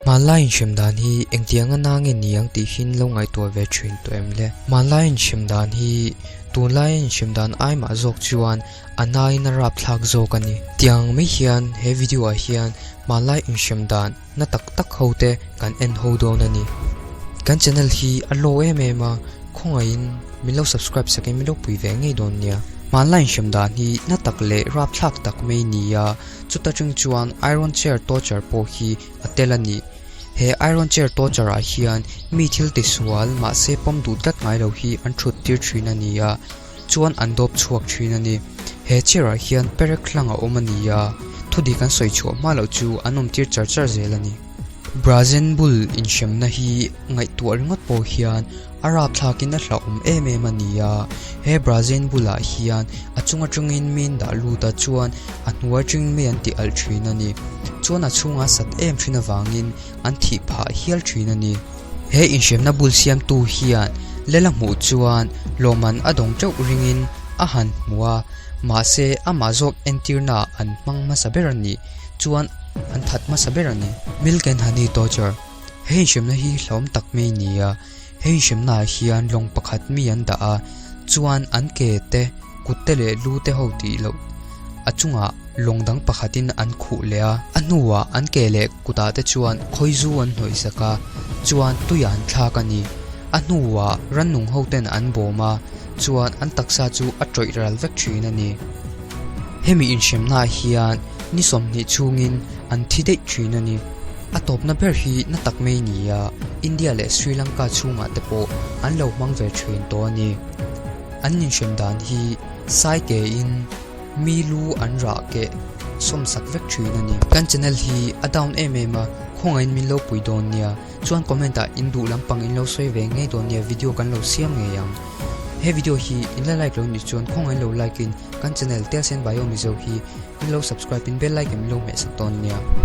Hmanlai inhrem dan hi engtianga na nge ni ang tih hi in lo ngaihtuah ve thin tawh em le? Hmanlai inhrem dan hi tunlaia inhrem dan ai mah zawk chuan a nain a rapthlak zawk a ni. Tiang mai hian he video ah hian hmanlai inhrem dan na tak tak ho te kan en ho dawn a ni. Kan channel hi a low em em a, khawngaihin min lo subscribe sakin min lo pui ve ngei dawn nia. Hmanlai inhrem dan hi na tak leh rapthlak tak mai ni a, chuta tang chuan iron chair torture pawh hi a tel a ni. He iron chair torture ah hian mi thil ti sual mahse pawm duh tlat ngai lo hi an thut tir thin a ni a, chuan an dawp chhuak thin a ni. He chair ah hian perek hlang a awm a ni a, thudik an sawi chhuah hma loh chu an awm tir char char zel a ni. Brazen bull inhremna hi ngaihtuah ringawt pawh hian A rapthlakin a hlauhawm em em a ni a, he Brazil bulah hian a chung atangin min dah lut a chuan a hnuai atangin mi an tih alh thin a ni. Chuan a chhungah sat em thin avangin an thih phah hial thin a ni. He inhremna bul siamtu hian Lela hmuh chuan lawmman a dawng teuh ringin a han hmu a, mahse amah zawk entirnaah an hmang hmasa ber a nih chuan an that hmasa ber a ni. Milk and Honey Torture. He inhremna hi hlauhawm tak mai a ni a, he inhremnaah hian lawng pakhat mi an dah a, chuan an ke te, kut te leh lu te ho tih loh a chungah lawng dang pakhatin an khuh leh a, a hnuah an ke leh kutah te chuan khawizu an hnawih sak a, chuan tuiah an thlak a ni. A hnuah rannung ho ten an bawm a, chuan an taksa chu a tawih ral vek thin a ni. Hemi inhremnaah hian ni 20 chhungin an thi daih thin a ni. A tawpna ber hi na tak mai ni a, India leh Sri Lanka chhungah te pawh an lo hmang ve thin tawh a ni. An inhrem dan hi sai kein mi lu an rah keh sawmsak vek thin a ni. Kan channel hi a down em em a, khawngaihin min lo pui dawn nia. Chuan comment ah in duh lampang in lo sawi ve ngei dawn nia video kan lo siam ngei ang. He video hi in la like lo nih chuan khawngaihin lo like in kan channel Telsen Bio Mizo hi min lo subscribe in bell icon min lo hmehsak dawn nia.